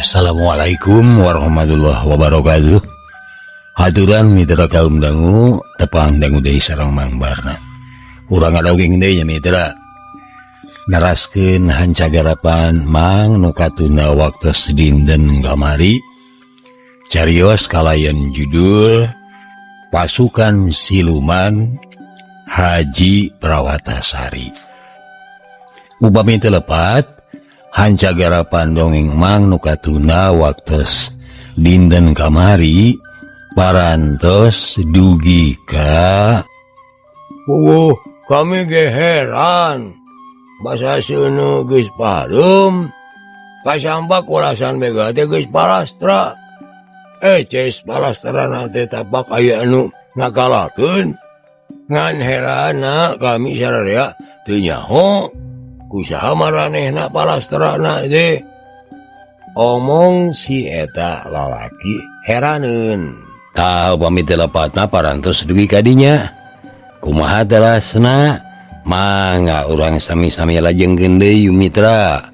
Assalamualaikum warahmatullahi wabarakatuh. Haturan mitra kaum dangu tepang dangu deui sareng Mang Barna. Urang ngadogeng deui nya mitra. Neraskeun hancagarapan Mang nu katunda waktos dinten kamari. Carios kalayan judul Pasukan Siluman Haji Prawatasari. Upami teu lepat hancagarapan dongeng Mang nu katunda waktos dinten kamari parantos dugi ka Puguh kami ge heran basa seuneu geus pareum kasambak ulasan begal teh geus palastra ces palastrana teh tapak aya anu ngakalakeun ngan heranna kami sararea teu nyaho kusaha maranehna palastrana teh omong si eta lalaki heraneun. Tah upami teu lepatna parantos dugi ka dinya. Kumaha telasna mangga urang sami-sami lajengkeun deui mitra.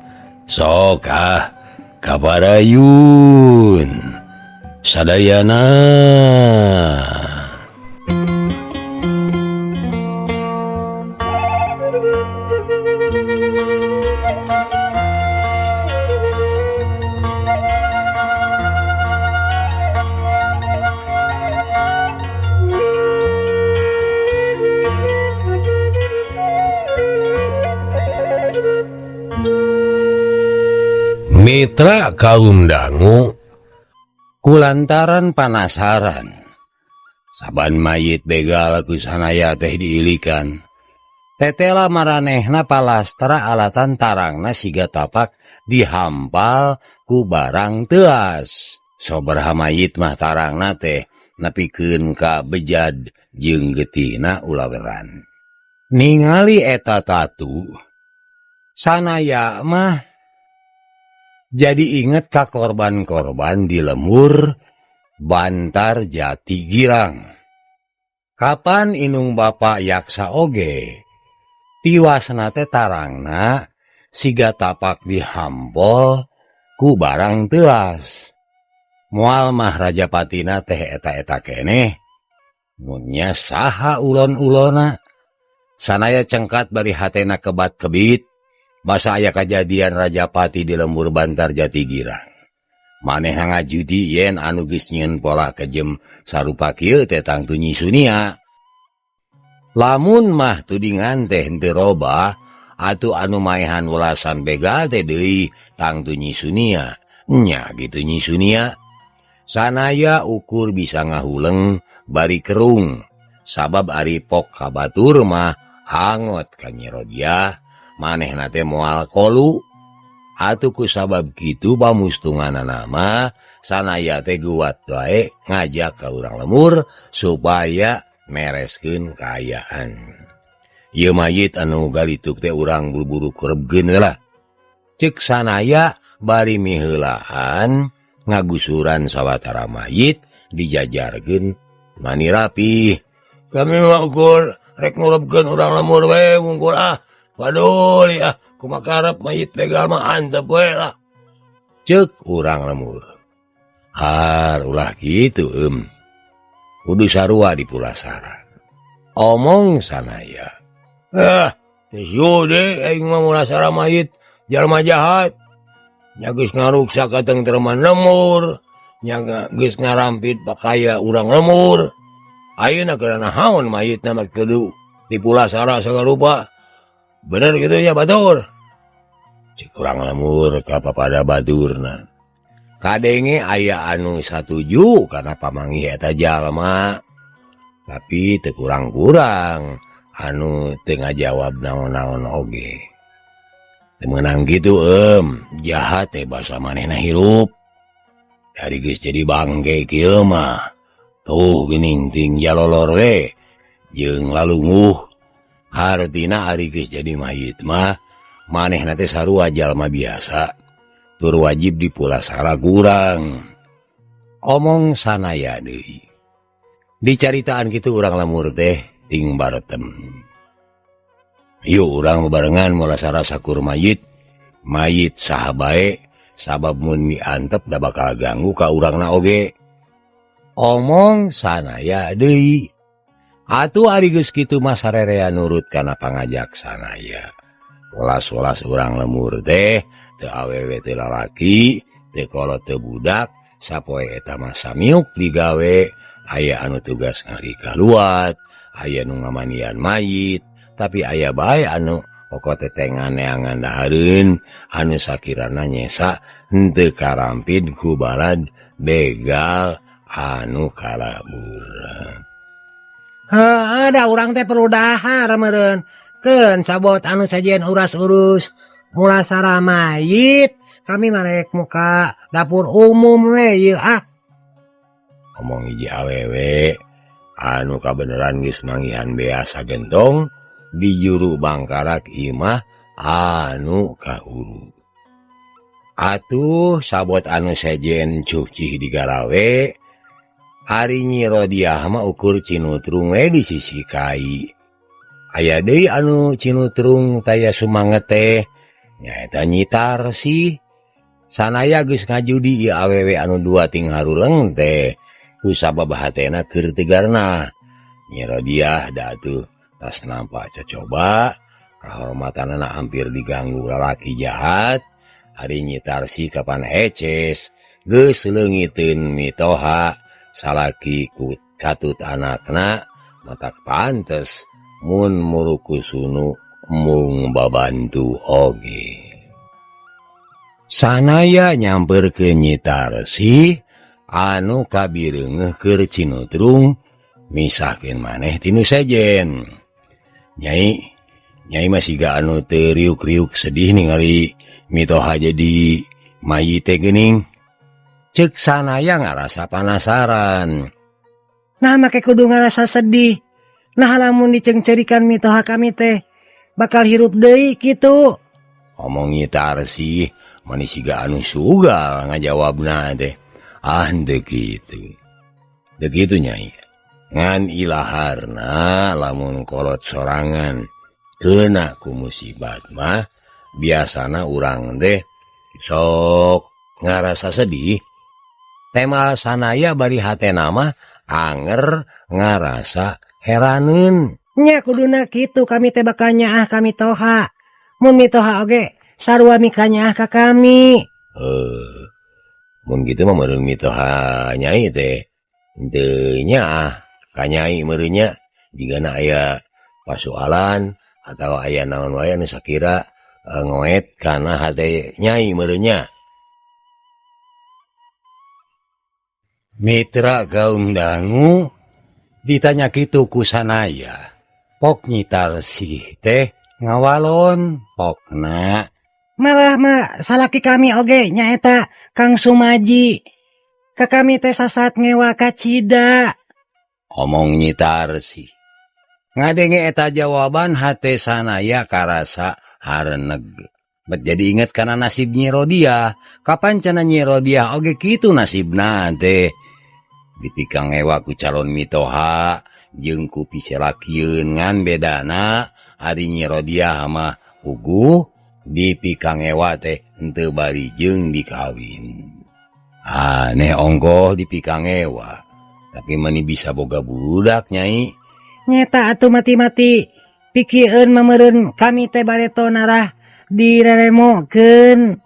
Sok ah kaparayun sadayana. Mitra kaum dangu kulantaran panasaran saban mayit begal ku sanaya teh diilikan tetela maranehna palastra alatan tarangna siga tapak dihampal ku barang teuas sabaraha mayit mah tarangna teh nepikeun ka bejad jeung getihna ulaweran ningali eta tatu sanaya mah jadi inget ka korban-korban di lemur Bantar Jati Girang. Kapan inung Bapak Yaksa oge tiwasna teh tarangna siga tapak dihampol ku barang teuas. Moal mah Rajapatina teh eta-eta keneh mun nya saha ulon-ulona. Sanaya cengkat bari hatena kebat-kebit basa aya kajadian Rajapati di lembur Bantar Jati Girang. Manehna ngajudi yen anu geus nyieun pola kejem sarupa kieu teh tangtu Nyi Sunia. Lamun mah tudingan teh henteu robah atuh anu maehan welasan begal teh deui tangtu Nyi Sunia. Nya gitu Nyi Sunia. Sanaya ukur bisa ngahuleng bari kerung sabab ari pok ka batur mah hangot ka Nyi Rodiah. Manehna teh moal kolu atuh ku sabab kitu pamustunganana mah sanaya teh guat wae ngajak ka urang lemur supaya mereskeun kaayaan. Ieu mayit anu galituk teh urang buru-buru kurebkeun heula. Ceuk sanaya bari miheulaan ngagusuran sawatara mayit dijajarkeun mani rapih. Kami mah ukur rek ngurebkeun urang lemur we wungkul ah. Waduh ah kumakarep mayit begal mah antep we lah. Ceuk urang lemur. Har ulah kitu kudu sarua di pulasara. Omong sanaya. Geus deui aing mah mulasara mayit jalma jahat. Nya geus ngaruksak ka tengtreman lemur, nya geus ngarampit pakaya urang lemur. Ayeuna keur naon mayitna mah kudu di pulasara sagarupa. Bener gitu ya batur. Cek urang lemur ka papada baturna. Kadenge aya anu satuju karena pamanggih eta jalma. Tapi teu kurang-kurang anu teu ngajawab naon-naon oge. Teu meunang kitu jahat teh basa manehna hirup. Dari geus jadi bangke kieu mah. Tuh geuning ting jalolor we jeung lalunguh. Hartina ari geus jadi mayit mah manehna teh sarua jalma biasa tur wajib dipulasara kurang. Omong sanaya deui. Dicaritaan kitu urang lemur teh ting baretem. Yuk urang bebarengan mulasara sakur mayit, mayit saha bae Sabab mun diantep da bakal ganggu ka urangna oge. Omong sanaya deui. Atuh ari geus kitu mah sarerea nurut kana pangajak sanaya. Welas-welas urang lemur teh teu awewe teu lalaki, teu kolot teu budak, sapoe eta mah samiuk digawe, aya anu tugas ngarikaluat, aya nu ngamandian mayit, tapi aya bae anu pokok tetengan neangan dahareun anu sakirana nyesa henteu karampid ku balad begal anu kalaburan. Heuh, da urang teh perlu dahar meureun. Keun sabot anu sajian uras-urus mulasara mayit, kami mah rek muka dapur umum we ieu ah. Omong hiji awewe anu kabeneran geus manggihan bea sagentong di juru bangkarak imah anu kahuru. Atuh sabot anu sejen cucih digarawe, ari Nyi Rodiah mah ukur cinutrung we di sisi kai. Aya deui anu cinutrung taya sumanget teh nyaeta Nyi Tarsih. Sanaya geus ngajudi ieu awewe anu dua ting haruleng teh ku sabab hatena keur tegarna. Nyi Rodiah da atuh tas nampak cocoba kahormatanana hampir diganggu lalaki jahat. Ari Nyi Tarsih kapan eces geus leungiteun mitoha salaki ku katut anakna matak pantes mun murukusunu mung babantu oge. Sanaya nyamperkeun Nyi Tarsih anu kabireungeuh keur cinutrung misahkeun maneh tinu sejen. Nyai, nyai mah siga anu teu riuk-riuk sedih ningali mitoha jadi mayit teh geuning. Ceuk sanaya ngarasa panasaran. Nah make kudu ngarasa sedih. Nah lamun dicengcerikan mitoha kami teh bakal hirup deui kitu. Omong Nyi Tarsih mani siga anu sugal ngajawabna teh. Ah henteu kitu. Teu kitu nyai. Ngan ilaharna lamun kolot sorangan kena ku musibat mah biasana urang teh sok ngarasa sedih. Temal sanaya bari hatena mah anger ngarasa heraneun. Nya kuduna kitu kami teh bakal nyaah kami toha. Mun mitoha oge sarua mikanyaah ka kami. Mun kitu mah meureun mitoha nyai teh henteu nyaah ka nyai meureun nya jigana aya pasoalan atawa aya naon wae anu sakira ngoet kana hate nyai meureun nya. Mitra kaum dangu ditanya kitu ku sanaya. Pok Nyi Tarsih teh ngawalon pokna. Malah mah salaki kami oge nyaeta Kang Sumaji. Ka kami teh sasat ngewa kacida. Omong Nyi Tarsih. Ngadenge eta jawaban hate sanaya karasa hareneg. Bet jadi inget kana nasib Nyi Rodiah. Kapan cenah Nyi Rodiah oge kitu nasibna teh. Ditikang ngewa ku calon mitoha jeung ku piselakieun ngan bedana ari Nyi Rodiah mah puguh dipikang ngewa teh henteu bari jeung dikawin. Aneh ongkoh dipikang ngewa. Tapi mani bisa boga budak nyai. Nyeta atuh mati-mati pikieun mameureun kami teh bareto narah direremokeun.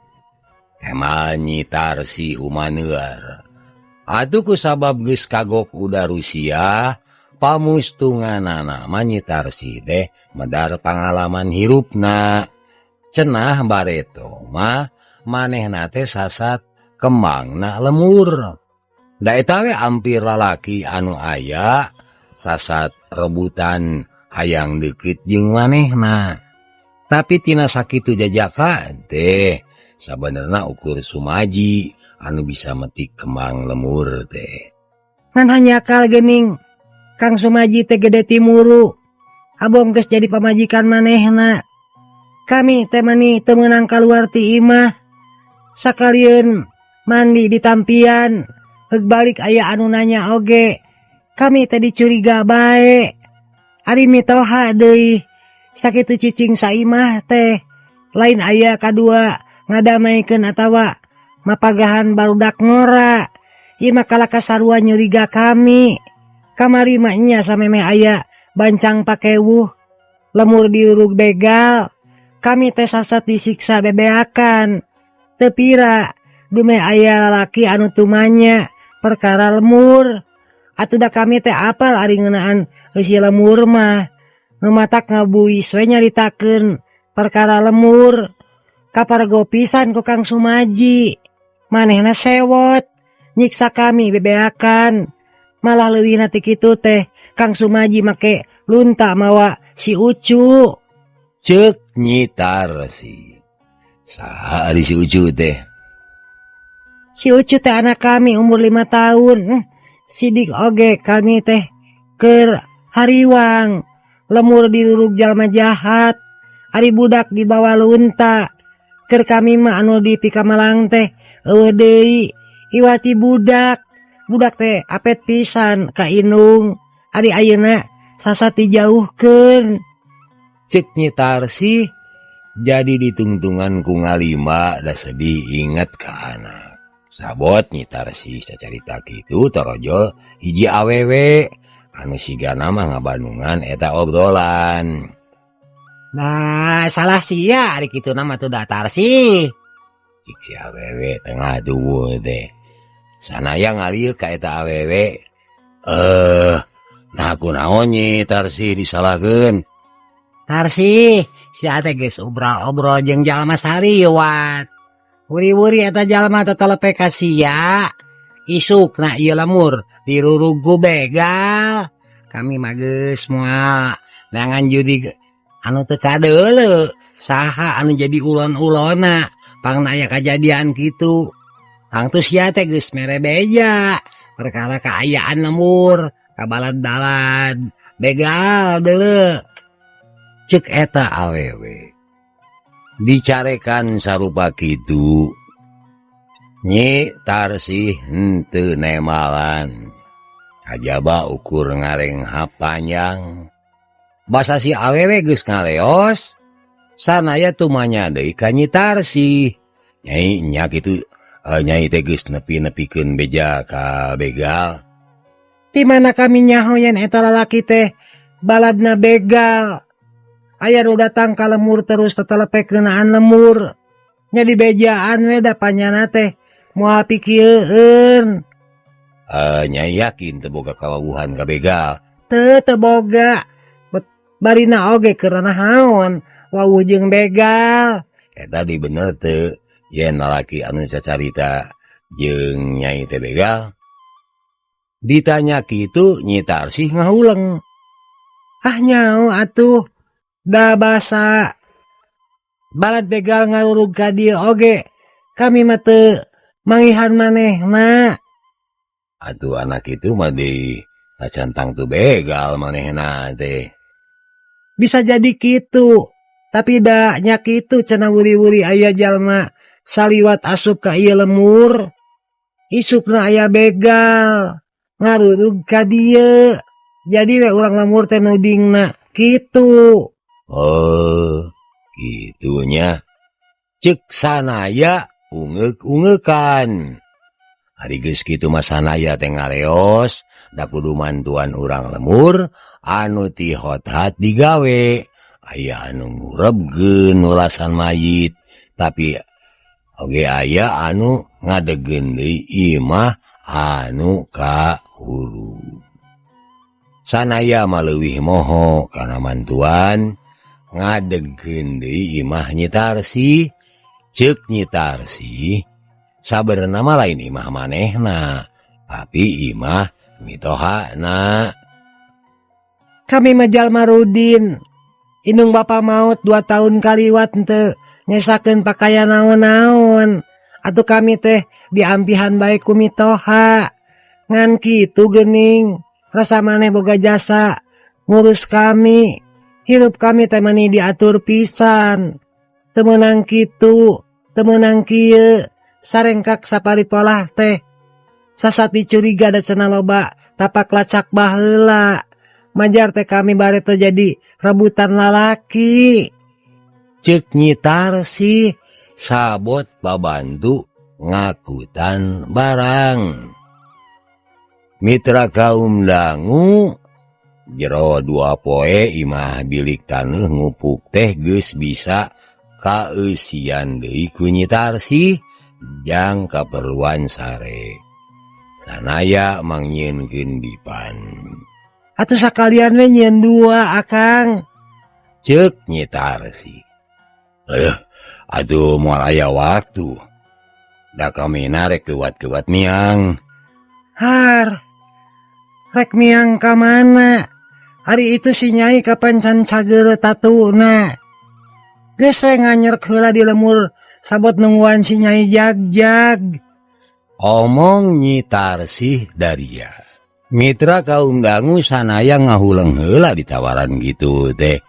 Emal Nyi Tarsih humaneuar. Atuh ku sabab geus kagok udah Rusia, pamustunganana mah Nyi Tarsih teh medar pangalaman hirupna. Cenah bareto mah manehna teh sasat kembangna lemur. Da eta we ampir lalaki anu aya sasat rebutan hayang deukeut jeung manehna. Tapi tina sakitu jajaka teh sabenerna ukur Sumaji anu bisa metik kembang lemur teh. Ngan hanjakal geuning Kang Sumaji teh gede timuru. Abong geus jadi pamajikan manehna. Kami teh mani teu meunang kaluar ti imah. Sakalieun mandi di tampian, heug balik aya anu nanya oge. Kami teh dicuriga bae. Ari mitoha deui sakitu cicing saimah teh lain aya kadua ngadamaikeun atawa Mapagahan barudak ngora. Ieu mah kalah kasarua nyuriga kami. Kamari mah nya samemeh aya bancang pakewuh. Lemur diurug begal. Kami teh sasat disiksa bebeakan. Teu pira dumeh aya lalaki anu tumanya perkara lemur. Atuh da kami teh apal ari ngeunaan eusi lemur mah. Nu matak ngabuis we nyaritakeun perkara lemur. Kapargo pisan ku Kang Sumaji. Manehna sewot nyiksa kami bebeakan. Malah leuwihna ti kitu teh Kang Sumaji make lunta mawa si Ucu. Ceuk Nyi Tarsi. Saha ari si Ucu teh? Si Ucu teh anak kami umur 5 tahun. Sidik oge kami teh keur hariwang. Lemur dirurug jalma jahat. Ari budak dibawa lunta. Keur kami mah anu di Pikamalang teh eueuh deui iwati budak. Budak teh apet pisan ka indung. Ari ayeuna sasat dijauhkeun. Ceuk Nyi Tarsi jadi ditungtungan ku ngalima da sedih inget ka anak. Sabot Nyi Tarsi sacarita kitu torojol hiji awewe anu sigana mah ngabandungan eta obrolan. Nah, salah sia ari kitu na mah tuh da Tarsi. Cik si awewe tengah duwul teh. Sanaya ngalieu ka eta awewe. Nah kunaon Nyi Tarsi disalahkeun? Tarsi, sia teh geus obrol-obrol jeung jalma saliwat. Wuri-wuri eta jalma tetelepe ka sia. Isukna ieu lemur dirurug ku begal. Kami mah geus moal neangan judi anu teu kadeuleu. Saha anu jadi ulon-ulonna pangna aya kajadian kitu. Tangtu sia teh geus mere beja perkara kaayaan lemur kabalad-balad begal deuleu. Ceuk eta awewe. Dicarekan sarupa kitu. Nyi Tarsi henteu nemalan. Kajaba ukur ngarenghap panjang. Basa si awewe geus ngaleos, sanaya tumanya deui ka Nyi Tarsi. Nyai nya kitu, nyai teh geus nepi-nepikeun beja ka begal. Ti mana kami nyaho yen eta lalaki teh baladna begal. Aya nu datang ka lemur terus tetelepe keunaan lemur. Nya dibejaan we da panyana teh moal pikieun. Nyai yakin teu boga kawawuhan ka begal. Teu, teu boga. Barina oge keur naon wawuh jeung begal. Eta di bener teu yen lalaki anu cacarita jeung nyai teh begal. Ditanya kitu Nyi Tarsih ngahuleng. Ah nyao atuh. Da basa balad begal ngalurug ka dieu oge kami mah teu mangihan manehna. Atuh anak itu mah di cantang tu begal manehna teh. Bisa jadi kitu, tapi da nya kitu cenah wuri-wuri aya jalma saliwat asup ka ieu lemur. Isukna aya begal ngarurug ka dieu. Jadi we urang lemur teh nudingna kitu. Oh, gitunya. Ceuk sanaya ungeuk-ungeukan. Ari geus kitu mah sanaya teh ngaleos, da kudu mantuan urang lemur anu ti hot-hat digawe. Aya anu ngurebkeun ulasan mayit, tapi oge aya anu ngadegeun deui imah anu kahurug. Sanaya mah leuwih moho kana mantuan ngadegeun deui imah Nyi Tarsi. Ceuk Nyi Tarsi sabenerna mah lain imah manehna, tapi imah mitohana. Kami mah jalma rudin. Indung bapa maut 2 tahun kaliwat henteu nyesakeun pakaian naon-naon. Atuh kami teh diampihan bae ku mitoha. Ngan kitu geuning, rasa maneh boga jasa ngurus kami. Hirup kami teh mani diatur pisan. Teu meunang kitu, teu meunang kieu. Sarengkak sapari polah teh. Sasat dicuriga da cenah loba tapak lacak baheula. Majar teh kami bareto jadi rebutan lalaki. Ceuk Nyi Tarsi sabot babantu Ngakutan barang. Mitra kaum dangu jero 2 poe imah bilik taneuh ngupuk teh geus bisa kaeusian deui ku Nyi Tarsih jang kaperluan sare. Sanaya mangnyieunkeun dipan. Atuh sakalian we nyieun 2 Akang. Ceuk Nyi Tarsih. Aduh, atuh moal aya waktu. Da kamina rek keuwat-keuwat miang. Har, rek miang ka mana? Hari itu si Nyai kapan can cager tatuna. Geus we nganyerk heula di lemur sabot nungguan si Nyai jag-jag. Omong Nyi Tarsih daria. Mitra kaum dangu sanaya ngahuleng heula ditawaran gitu teh.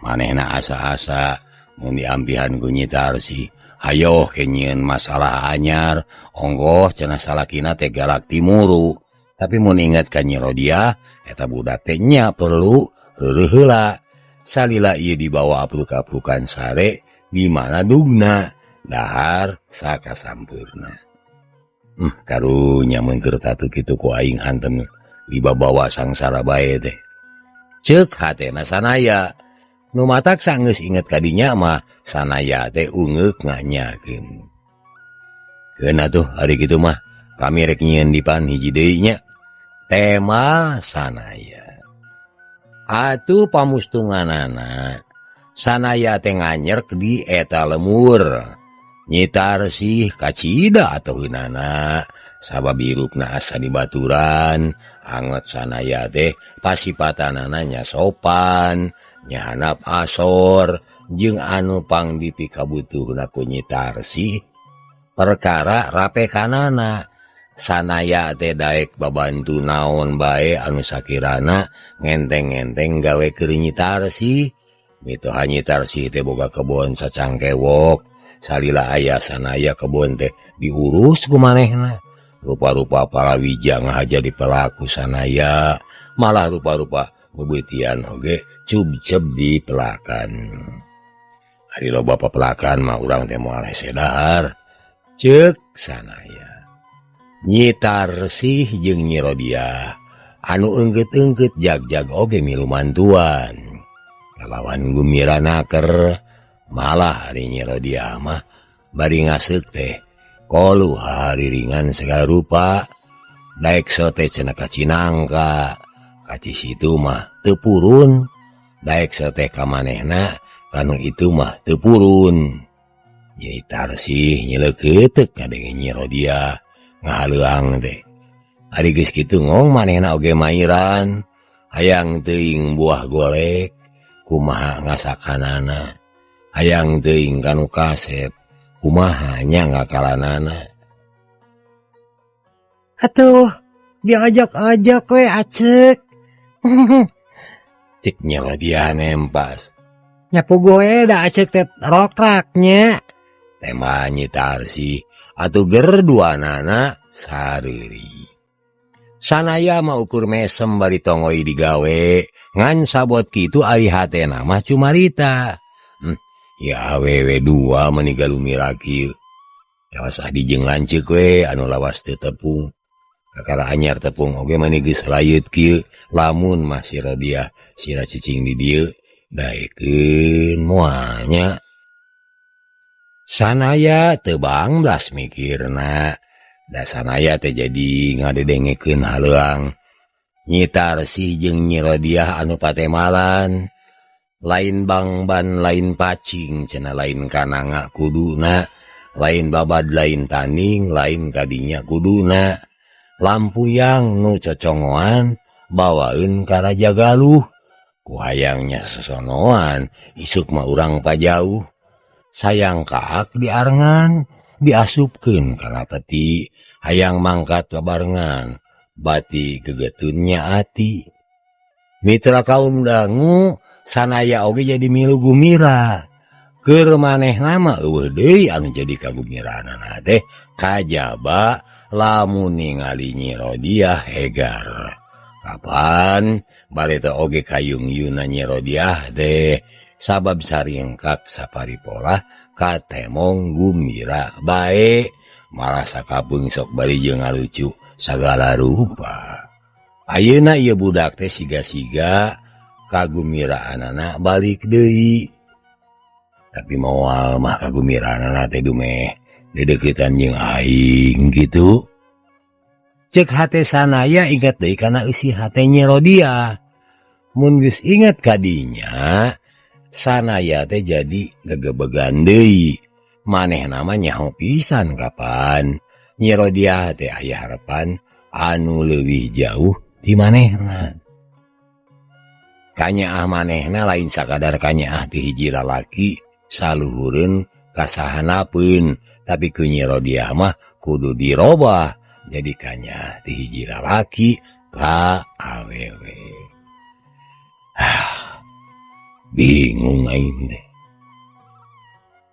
Manehna asa-asa mun diampihan ku Nyi Tarsih. Hayoh ke nyieun masalah anyar, onggoh cenah salakina teh galak timuru. Tapi mun inget ka Nyi Rodiah, eta budak teh nya perlu reureuh heula. Salila ieu dibawa apluk-aplukan sare di mana dugna dahar sakasampurna. Karunya mun keur tatu kitu ku aing hantem dibabawa sangsara bae teh. Ceuk hatena sanaya. Nu matak sanggeus inget ka dinya mah sanaya teh ungeuk nganyakeun. Keun atuh ari kitu mah kami rek nyieun dipan hiji deui nya. Tema sanaya. Atuh pamustunganana sanaya teh nganyerk di eta lemur. Nyi Tarsih kacida atuheunana sabab hirupna asa dibaturan angot sanaya teh pasipatanana nya sopan nyahanap asor jeung anu pangdipikabutuhna ku Nyi Tarsih perkara rapekanana. Sanaya teh daek babantu naon bae anu sakirana ngenteng-ngenteng gawe keur Nyi Tarsih. Mitoha Nyi Tarsih teh boga kebon sacangkewok salila aya sanaya kebon teh diurus ku manehna. Rupa-rupa palawija ngahaja dipelaku sanaya, malah rupa-rupa bebeutian oge cubceb dipelakan. Ari loba pepelakan mah urang teh moal hese dahar. Ceuk sanaya. Nyi Tarsih jeung Nyi Rodiah anu eungkeut-eungkeut jag-jag oge milu mantuan. Kalawan gumira naker, malah ari Nyi Rodiah mah bari ngaseuk teh kolu hariringan segala rupa. Daek sote cenah ka Cinangka, ka Cisitu mah teu purun. Daek sote ka manehna kanu itu mah teu purun. Nyi Tarsih nyeleukeuteup kadenge Nyi Rodiah ngahaleuang teh. Ari geus kitu ngong manehna oge mairan hayang teuing buah golek kumaha ngasakanana, hayang teuing kanu kasep kumaha nya ngakalanana. Atuh diojok-ojok we aceuk. Cek Nyi Rodiah nempas. Nyapu goe da aceuk teh rokraknya. Tema Nyi Tarsih atuh ger duanana sariri. Sanaya mah ukur mesem bari tongoi digawe ngan sabot kitu ari hatena mah cumarita. Ya awewe dua meni galumira kieu. Lawas adi jeung lanceuk we anu lawas teu tepung. Kakara anyar tepung oge mani geus layeut kieu lamun mah si Rodiah sira cicing di dieu daekeun moal nya. Sanaya teu banglas mikirna. Da sanaya teh jadi ngadedengekeun haleuang. Nyi Tarsih jeung Nyi Rodiah anu patemalan. Lain bangban lain pacing cenah lain kananga kuduna, lain babad lain taning lain kadinya kuduna. Lampuyang nu cocongoan bawaeun ka Raja Galuh. Ku hayangnya sosonoan isuk mah urang pajauh. Sayang kaak diarengan diasupkeun kana peti hayang mangkat babarengan bati gegetunnya ati. Mitra kaum dangu sanaya oge jadi milu gumira. Keur manehna mah eueuh deui anu jadi kagumiranana teh kajaba lamun ningali Nyi Rodiah hegar. Kapan bale teh oge kayung yuna Nyi Rodiah teh sabab saringkak saparipolah katemong gumira bae Malah sakapeung sok bari jeung ngalucu sagala rupa. Ayeuna ieu budak teh siga-siga kagumiraanana balik deui. Tapi moal mah kagumiraanana teh dumeh dedeukeutan jeung aing kitu. Cek hate Sanaya inget deui kana eusi hate Nyi Rodiah. Mun geus inget kadinya Sanaya teh jadi gegebegan deui. Manehna mah nyaho pisan kapan Nyi Rodiah teh aya harepan anu leuwih jauh ti manehna. Kanyaah manehna lain sakadar kanyaah ti hiji lalaki saluhureun kasahanapeun, tapi ku Nyi Rodiah mah kudu dirobah jadi kanyaah ti hiji lalaki ka awewe. Bingung aing teh.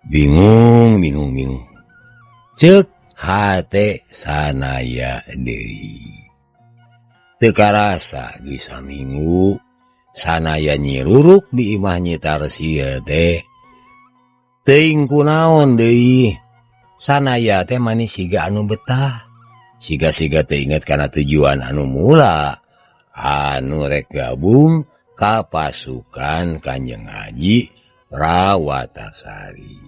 Bingung, bingung, bingung. Cek hate Sanaya deui. Teu karasa geus saminggu Sanaya nyiruruk di imah Nyi Tarsi teh. Teuing kunaon deui Sanaya teh manis siga anu betah. Siga-siga teu inget kana tujuan anu mula anu rek gabung ka pasukan Kanjeng Haji Prawatasari.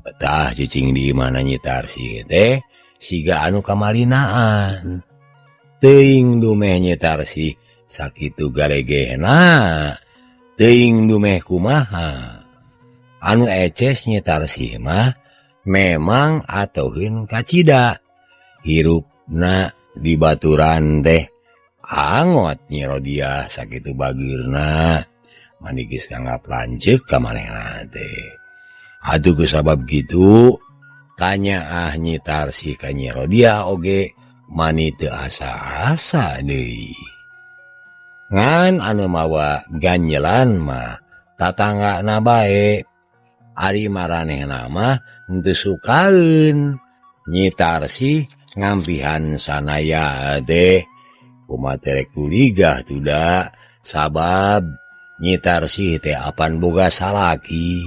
Betah cicing di imahna Nyi Tarsi teh siga anu kamalinaan. Teuing dumeh Nyi Tarsi sakitu galegehna, teuing dumeh kumaha. Anu eces Nyi Tarsi mah memang atoheun kacida. Hirupna di baturan teh angot Nyi Rodiah sakitu bageurna mani geus nganggap lanceuk ka manehna teh. Atuh kusabab kitu kanyaah Nyi Tarsi ka Nyi Rodiah oge mani teu asa-asa deui. Ngan anu mawa ganjelan mah tatanggana bae. Ari maranehna mah henteu sukaeun Nyi Tarsi ngampihan Sanaya teh. Kumaha teh rek kuligah tuda sabab Nyi Tarsi teh apan boga salaki.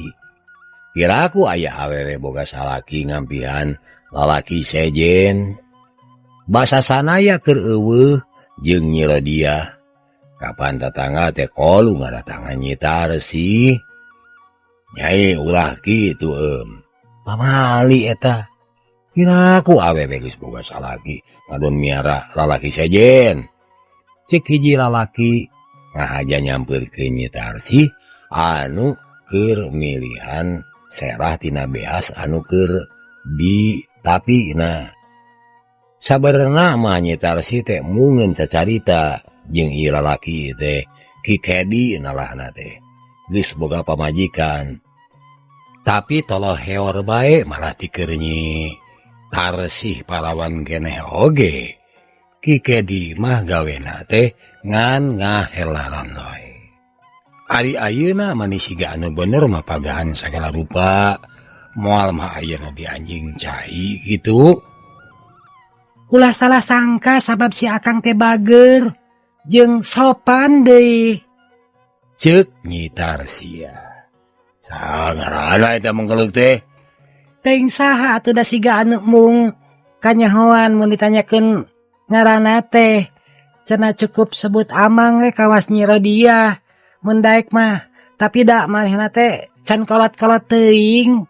Kiraku aya awewe boga salaki ngampihan lalaki sejen. Basa Sanaya keur eueuh jeung Nyi Rodiah. Kapan tatangga teh kolu ngadatangan Nyi Tarsi. Nyai ulah kitu eum. Pamali eta. Kiraku awewe geus boga salaki ngadon miara lalaki sejen. Cek hiji lalaki ngahaja nyampeurkeun Nyi Tarsi anu keur milihan serah tina beas anu keur ditapina. Sabenerna mah Nyi Tarsi teh mungeun cacarita jeung ieu lalaki teh Ki Kedi nalahna teh geus boga pamajikan. Tapi toloh heor bae malah tikeur Nyi Tarsi parawan keneh oge. Ki Kedi mah gawena teh ngan ngahelaran wae. Ari ayeuna mani siga anu bener mah pagahan sagala rupa. Moal mah ayeuna di anjing cai kitu. Ulah salah sangka sabab si Akang teh bager jeung sopan deui. Ceuk Nyi Tarsia. Saha ngaranna eta mangkeluk teh? Teuing saha atuh da siga anu mung kanyahoan mun ditanyakeun ngaranna teh. Cenah cukup sebut amang we kawas Nyi Rodiah mun daek mah. Tapi da manehna teh can kolot-kolot teuing.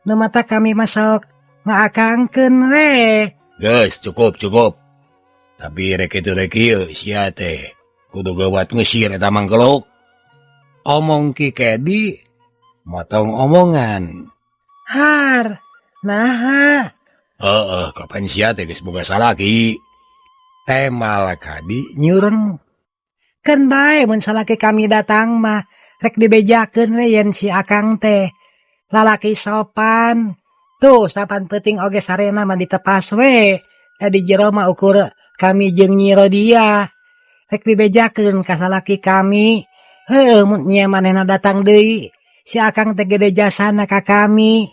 Nu mata kami mah sok ngaakangkeun we. Geus cukup cukup. Tapi rek kitu rek ieu sia teh kudu geuwat ngusir eta mangkeluk. Omong Ki Kedi motong omongan. Har, naha? Heeh, kapan sia teh geus boga salaki? Temal kadi nyureng. Keun bae mun salaki kami datang mah rek dibejakeun we yen si Akang teh lalaki sopan. Tuh sapan peuting oge sarena mah ditepas we. Di jero mah ukur kami jeung Nyi Rodiah. Rek dibejakeun ka salaki kami. Heueuh mun nya manehna datang deui, si Akang teh gede jasana ka kami.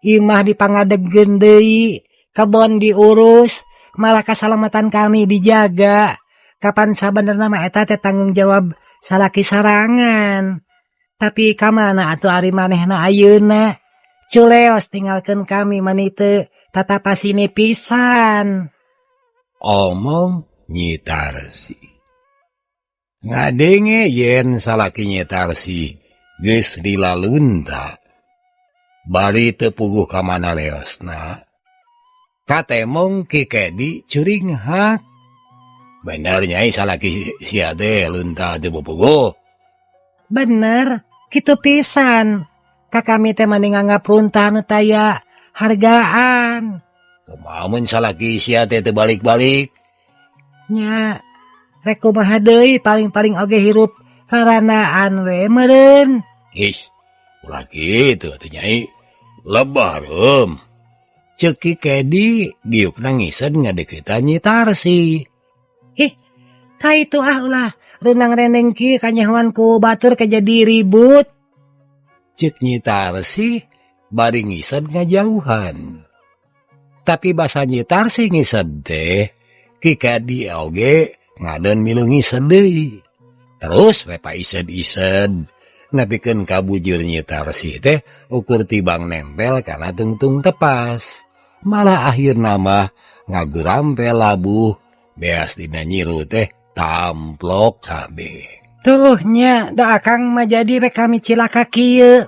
Imah dipangadegkeun deui, kebon diurus, malah kasalamatan kami dijaga. Kapan sabenerna mah eta teh tanggung jawab salaki sarangan. Tapi ka mana atuh ari manehna ayeuna? Culeos tinggalkeun kami mani teu tatapasini pisan. Omong Nyi Tarsi. Ngadenge yen salaki Nyi Tarsi geus dilalunta. Bari teu puguh ka mana leosna. Katemong Ki Kedi curinghak. Bener Nyai salaki sia teh lunta teu puguh. Bener, kitu pisan. Ka kami teh mani nganggap runtah nu taya hargaan. Kumaha mun salaki sia teh teu balik-balik? Nya, rek kumaha deui paling-paling oge hirup rarandaan we meureun. Ih, ulah kitu atuh Nyai. Lebah reum. Ceuk Ki Kedi diukna ngised ngadeukeutan Nyi Tarsi. Ih, ka itu ah ulah renang reneng kieu kanyahoan ku batur ke jadi ribut. Ceuk Nyi Tarsi bari ngised ngajauhan. Tapi basa Nyi Tarsi ngised teh Ki Kedi oge ngadeun milu ngised deui. Terus we paised-ised nepikeun ka bujur Nyi Tarsi teh ukur tibang nempel kana tungtung tepas. Malah akhirna mah ngagurampel labuh beas dina nyiru teh tamplok kabeh. Tuh nya da akang mah jadi we kami cilaka kieu.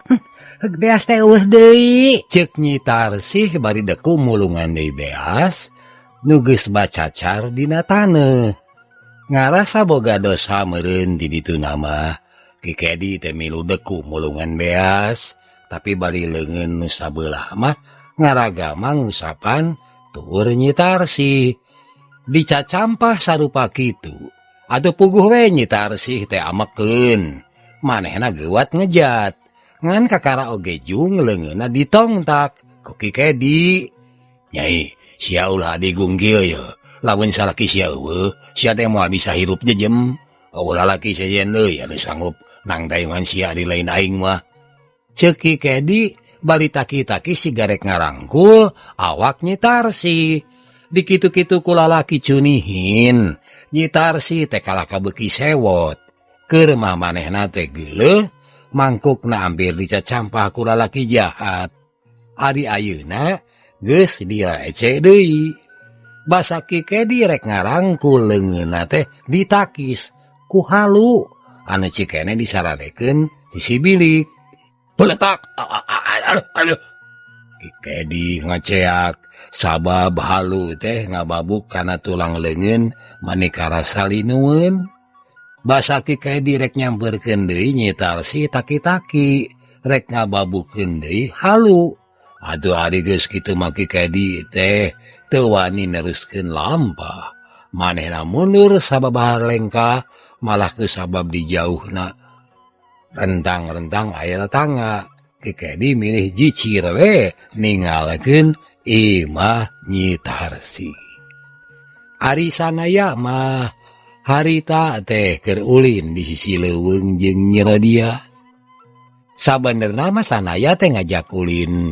Heug beas teh eueuh deui. Ceuk Nyi Tarsih bari deku mulungan deui beas nu geus bacacar dina taneuh. Ngarasa boga dosa meureun di dituna mah Ki Kedi teh milu deku mulungan beas, tapi bari leungeun nu sabelah mah ngaragama ngusapan tuur Nyi Tarsih. Dicacampah sarupa kitu. Atuh puguh we Nyi Tarsih teh amekeun. Manehna geuwat ngejat. Ngan kakara oge jung leungeunna ditongtak ku Ki Kedi. Nyai, sia ulah digung kieu ye. Lamun salaki sia eueuh, sia teh moal bisa hirup jejem. Eueuh lalaki sejen deui anu sanggup nangtayungan sia di lain aing mah. Ceuk Ki Kedi bari taki-taki sigarek ngarangkul awak Nyi Tarsih. Dikitu-kitu ku lalaki cunihin. Nyi Tarsih teh kalaka beuki sewot. Keur mah manehna teh geuleuh, mangkukna ampir dicacampah ku lalaki jahat. Ari ayeuna geus diaece deui. Basa Ki Kedi rek ngarangkul leungeunna teh ditakis ku halu anu cikene disaradekeun sisi bilik. Peletak. Aduh, aduh. Ki Kedi ngaceak sabab halu teh ngababuk kana tulang leungeun mani karasa linueun. Basa Ki Kedi rek nyamperkeun deui Nyi Tarsih taki-taki rek ngababukeun deui halu. Aduh ari geus kitu mah Ki Kedi teh teu wani neruskeun lampah. Manehna mundur sababaraha lengkah malah kusabab dijauhna. Rentang-rentang aya tetangga. Ki Kedi milih jicir we ninggalkeun imah Nyi Tarsih. Ari sanaya mah harita teh keur ulin di sisi leuweung jeung Nyi Rodia. Sabenerna mah sanaya teh ngajak ulin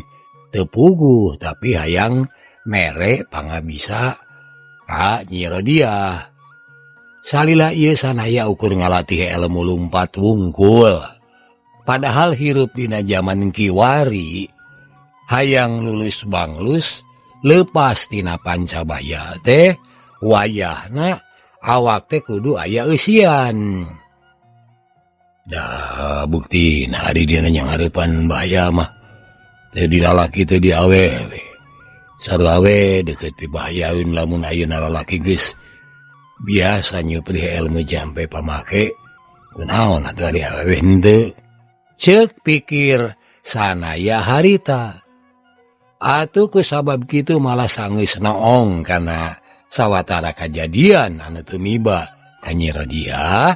teu puguh tapi hayang mere pangabisa ka Nyi Rodia. Salila ieu sanaya ukur ngalatih ilmu lumpat wungkul. Padahal hirup dina zaman kiwari hayang lulus banglus lepas tina pancabaya teh wayahna awak teh kudu aya eusian. Dah bukti nah ari dina nyangareupan bahaya mah teu di lalaki teu di awewe. Sarua we deukeut pibahayaeun lamun ayeuna lalaki geus biasa nyuprih ilmu jampe pamake kunaon atuh ari awewe henteu. Ceuk pikir sanaya harita. Atuh kusabab kitu malah sanggeus noong kana sawatara kajadian anu tumiba ka Nyi Rodia.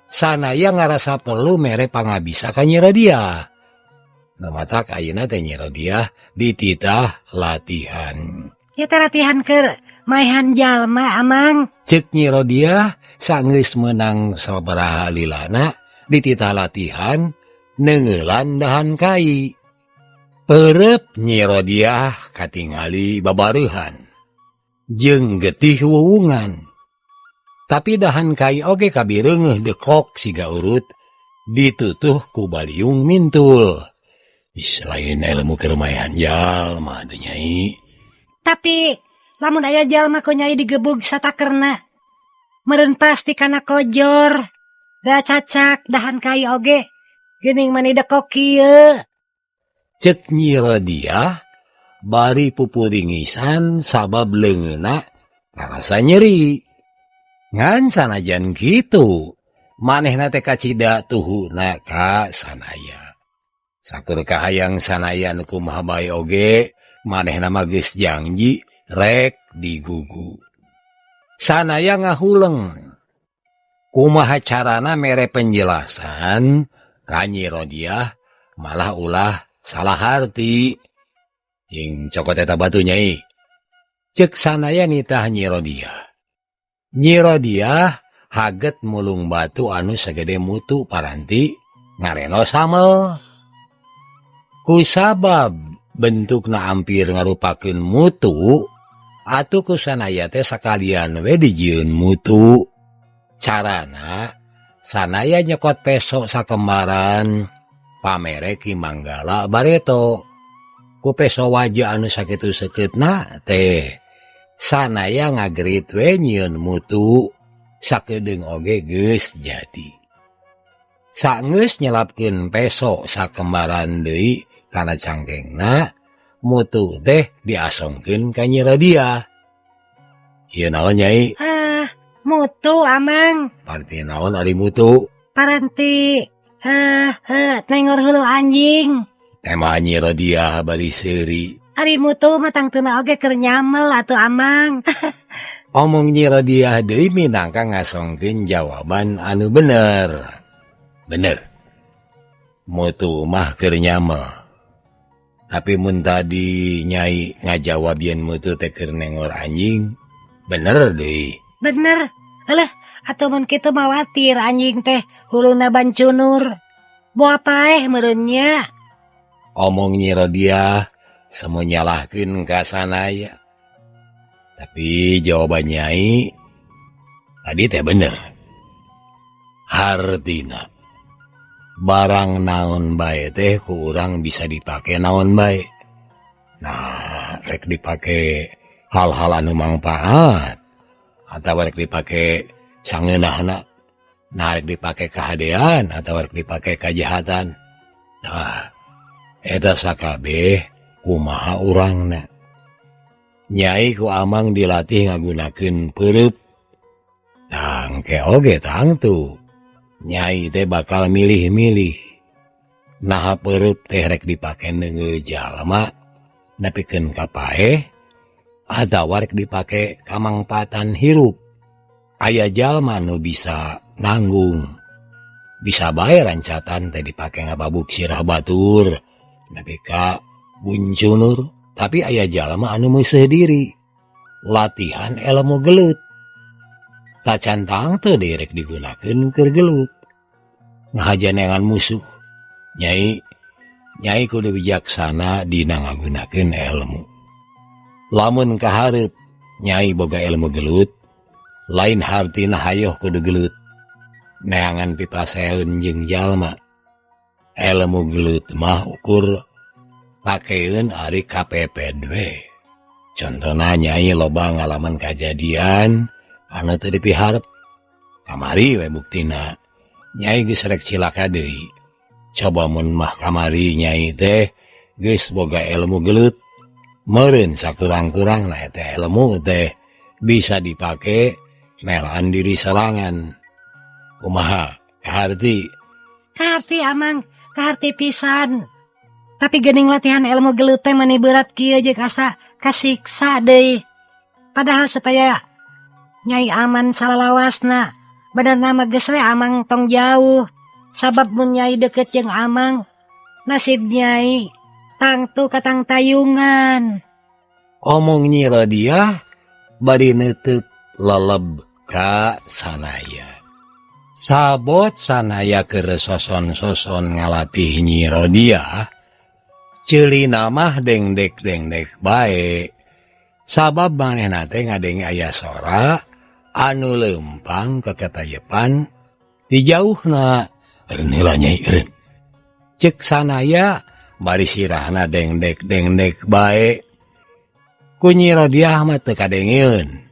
Sanaya ngarasa perlu mere pangabisa ka Nyi Rodia. Nu matak ayeuna teh Nyi Rodia dititah latihan. Ieu teh latihan keur maehan jalma amang. Ceuk Nyi Rodia sanggeus meunang sabaraha lilana dititah latihan neungeulan dahan kai. Perep Nyi Rodiah katingali babareuhan jeung getih wuwungan. Tapi dahan kai oge kabireungeuh dekok siga urut ditutuh ku baliung mintul. Lain ilmu keur maehan jalma teh, Nyai. Tapi lamun aya jalma ku Nyai digebug satakerna, meureun pasti kana kojor. Da cacak dahan kai oge geuning mani dekok kieu. Cek Nyi Rodiah bari pupuringisan sabab leungeunna karasa nyeri. Ngan sanajan kitu, manehna teh kacida tuhuna ka Sanaya. Sakur kahayang Sanaya nu kumaha bae oge, manehna mah geus janji rek digugu. Sanaya ngahuleng. Kumaha carana mere penjelasan ka Nyi Rodiah malah ulah salah harti. Cing cokot eta batu, Nyai. Cek Sanaya nitah Nyi Rodiah. Nyi Rodiah haget mulung batu anu sagede mutu paranti ngareno samel. Kusabab bentukna ampir ngarupakeun mutu, atuh ku Sanaya teh sakalian we dijieun mutu. Carana, Sanaya nyokot peso sakembaran pamere Ki Manggala Bareto. Ku peso waja anu sakitu seukeutna teh, Sanaya ngagerit we nyieun mutu sakedeung oge geus jadi. Saenggeus nyelapkeun peso sakembaran deui kana cangkengna, mutu teh diasongkeun ka Nyi Rodiah. Ieu naon, Nyai? Ah, mutu, Amang. Paranti naon ari mutu? Paranti heh heh nengor hulu anjing. Tema Nyi Rodiah bari seuri. Ari mutu mah tangtuna oge keur nyamel atuh, Amang. Omong Nyi Rodiah deui minangka ngasongkeun jawaban anu bener. Bener. Mutu mah keur nyamel. Tapi mun tadi Nyai ngajawab yen mutu teh keur nengor anjing, bener deui. Bener. Alah, atuh mun kitu mah watir anjing teh huluna bancunur. Boa paeh meureun nya. Omong Nyi Rodiah semu nyalahkeun ka Sanaya. Tapi jawaban Nyai tadi teh bener. Hartina barang naon bae teh ku urang bisa dipake naon bae. Nah, rek dipake hal-hal anu mangpaat atau rek dipake sangeunahna, nah rek dipake kahadean atau rek dipake kajahatan. Nah, eta sakabeh kumaha urangna. Nyai ku Amang dilatih ngagunakeun peureup. Tang ke oge tangtu. Nyai teh bakal milih-milih. Naha peureup teh rek dipake neungeul jalma nepikeun ka paeh atawa rek dipake kamangpaatan hirup. Aya jalma nu bisa nanggung. Bisa bae rancatan teh dipake ngababuk sirah batur nepi ka buncunur. Tapi aya jalma anu meuseuh diri. Latihan ilmu gelut. Tacan tangtu deui rek digunakeun keur gelut. Ngahaja neangan musuh. Nyai, Nyai kudu bijaksana dina ngagunakeun ilmu. Lamun kahareup Nyai boga ilmu gelut, lain hartina hayoh kudu gelut. Neangan pipaseun jeung jalma. Ilmu gelut mah ukur pakeun ari kapeped we. Contona Nyai loba ngalaman kajadian anu teu dipiharep. Kamari we buktina. Nyai geus rek cilaka deui. Coba mun mah kamari Nyai teh geus boga ilmu gelut, meureun sakurang-kurangna eta ilmu teh bisa dipake melaan diri sorangan. Kumaha kaharti? Kaharti, Amang, kaharti pisan. Tapi geuning latihan ilmu gelut teh mani berat kieu jeung asa kasiksa deui. Padahal supaya Nyai aman salalawasna, benerna mah geus we Amang tong jauh. Sabab mun Nyai deket jeung Amang, nasib Nyai tangtu katangtayungan. Omong Nyi Rodiah bari neuteuk leleb ka Sanaya. Sabot Sanaya keur soson-soson ngalatih Nyi Rodiah, ceulina mah dengdek-dengdek bae. Sabab manehna teh ngadenge aya sora anu leumpang keketayepan di jauhna. Eureun heula, Nyai, eureun. Cek Sanaya Bari sirahna dengdek-dengdek bae. Ku Nyi Rodiah mah teu kadengeun.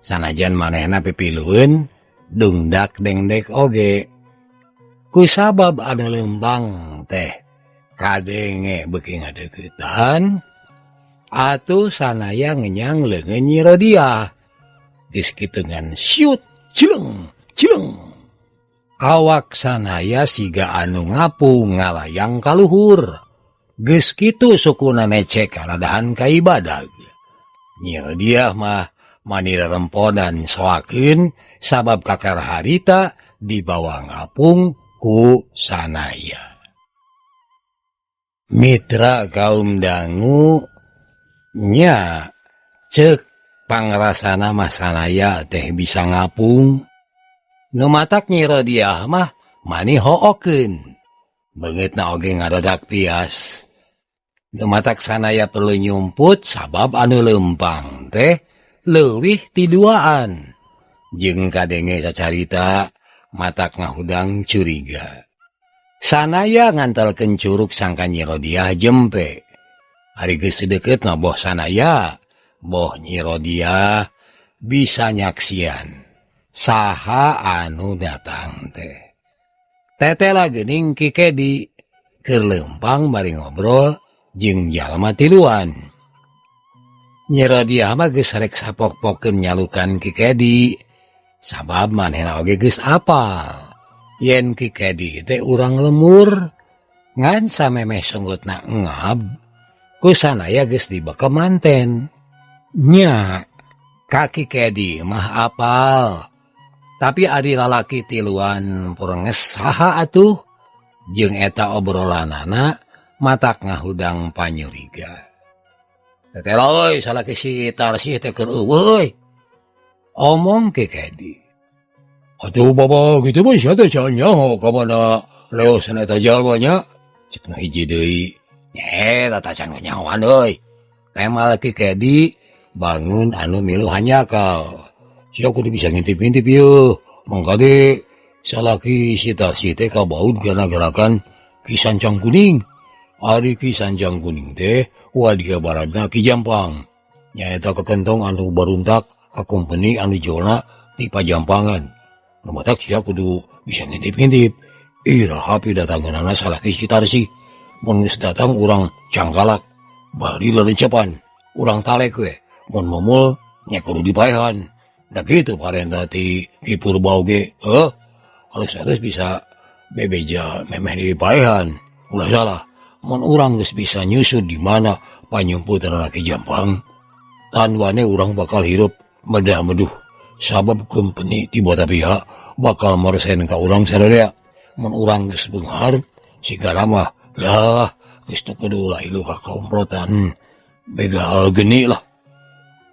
Sanajan manehna pipilueun dungdak dengdek oge. Kusabab anu leumpang teh kadenge beuki ngadeuketan, atuh sanaya ngenyang leungeun Nyi Rodiah. Geus kitu ngan siut cileng cileng. Awak sanaya siga anu ngapung ngalayang ka luhur. Geus kitu sukuna mecek kana dahan ka ibadag. Nyi Rodiah mah mani reremponan soakeun sabab kakara harita dibawa ngapung ku sanaya. Mitra kaum dangu nya ceuk pangrasana mah sanaya teh bisa ngapung. Nu matak Nyi Rodiah mah mani hookeun. Beungeutna oge ngadadak tias. Nu matak sanaya perlu nyumput sabab anu leumpang teh leuwih ti duaan. Jeung kadenge sacarita matak ngahudang curiga. Sanaya ngantelkeun curug sangka Nyi Rodiah jempe. Ari geus deukeut mah boh sanaya, boh Nyi Rodiah bisa nyaksian saha anu datang teh. Tetela geuning Ki Kedi keur leumpang bari ngobrol jeung jalma tiluan. Nyi Rodiah mah geus rek sapok-pokeun nyalukan Ki Kedi sabab manehna oge geus apal yen Ki Kedi teh urang lemur ngan samemeh sunggutna ngab ku sanaya geus dibekem manten. Nya ka Ki Kedi mah apal, tapi ari lalaki tiluan purenges saha atuh jeung eta obrolanana matak ngahudang panyuriga. Teteh euy salaki si Tarsih teh keur eueuh euy. Omong Ki Kedi. Atuh baba kitu mah sia teh can nyaho ka mana leosna eta jalma nya. Ceuk nu hiji deui. Nyeh eta can kanyahoan euy. Temal Ki Kedi bangun anu milu hanjakal. Sia kudu bisa ngintip-ngintip ieu. Mangkade salaki si Tarsih teh kabaud kana gerakan Ki Sancang Kuning. Ari Ki Sancang Kuning teh wadia baradna Ki Jampang. Nyaeta kekentong anu baruntak ka kumpeni anu jolna ti Pajampangan. Nu matak sia kudu bisa ngintip-ngintip. Iraha pidatangeunana salaki si Tarsih. Mun geus datang urang cangkalak bari lelencepan, urang talek we. Mun mumul nya kudu dipaehan. Da kitu parentah ti Ki Purba oge. Heuh, halus-halus bisa bebeja memeh dipaehan. Ulah salah, mun urang geus bisa nyusun di mana panyumputanana Ki Jampang, tanwane urang bakal hirup medah-meduh. Sabab kumpeni ti Batavia bakal maresen ka urang sadaya. Mun urang geus beunghar sigana mah lah geus teu kudu lailu ka komplotan begal geni lah.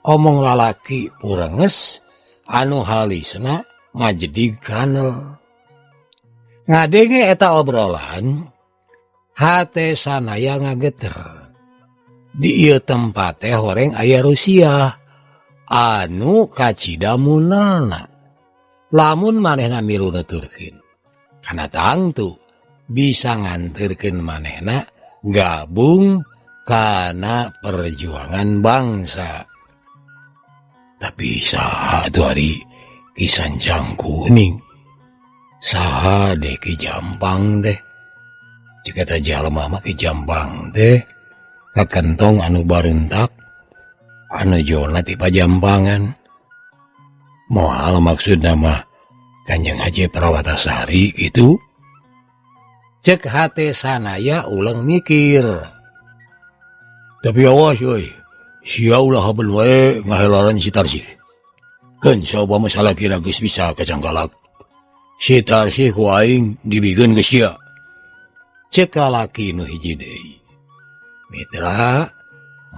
Omong lalaki purenges anu halisna ngajedig kanel. Ngadenge eta obrolan hate sanaya ngageter. Di ieu tempat teh horeng aya Rusia anu kacida munalna. Lamun manehna milu nuturkeun, kana tangtu bisa nganterkeun manehna gabung kana perjuangan bangsa. Tapi saha atuh ari Ki Sancang Kuning? Saha deh Ki Jampang teh? Ceuk eta jalma mah Ki Jampang teh kakentong anu baruntak anu jolna ti Pajampangan. Moal maksudna mah Kanjeng Haji Prawatasari gitu. Cek hate sanaya uleng mikir. Tapi awas euy, sia ulah haben wae ngahelaran si Tarsih. Keun saupama salakina geus bisa kacangkalak. Si Tarsih ku aing dibikeun ka sia. Cek lalaki nu hiji deui. Mitra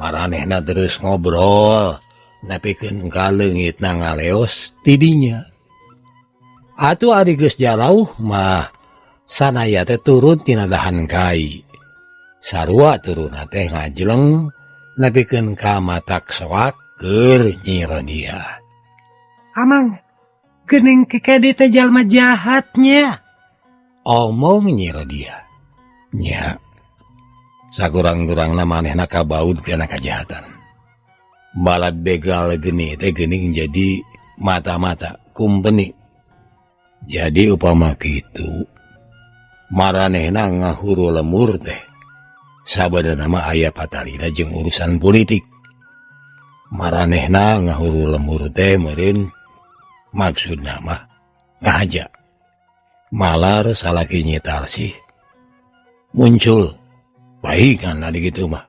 maranehna terus ngobrol nepikeun ka leungitna ngaleos tidinya. Atuh ari geus jarauh mah sanaya teh turun tina dahan kai. Sarua turunna teh ngajleng nepikeun ka matak soak keur Nyi Rodiah. Amang, geuning Ki Kedi teh jalma jahatnya. Omong Nyi Rodiah. Nya. Sakurang-kurangna manehna kabaud kana kajahatan. Balad begal geni teh geuning jadi mata-mata kumpeni. Jadi upama kitu maranehna ngahuru lemur teh sabenerna mah aya patalina jeung urusan politik. Maranehna ngahuru lemur teh meureun maksudna mah ngahaja. Malar salaki Nyi Tarsih muncul paingan adi kitu mah.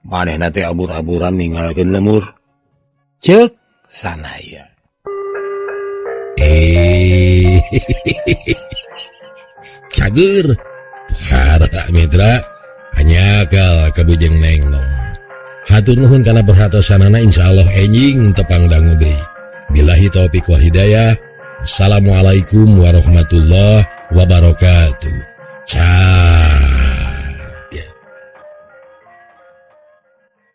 Manehna teh abur-aburan ninggalkeun lemur. Ceuk Sanaya. Cager para mitra hanyakal kabujeng nenglong. Hatur nuhun kana perhatosanana, insyaallah enjing tepang dangu deui. Billahi taufik wal hidayah. Assalamualaikum warahmatullahi wabarakatuh.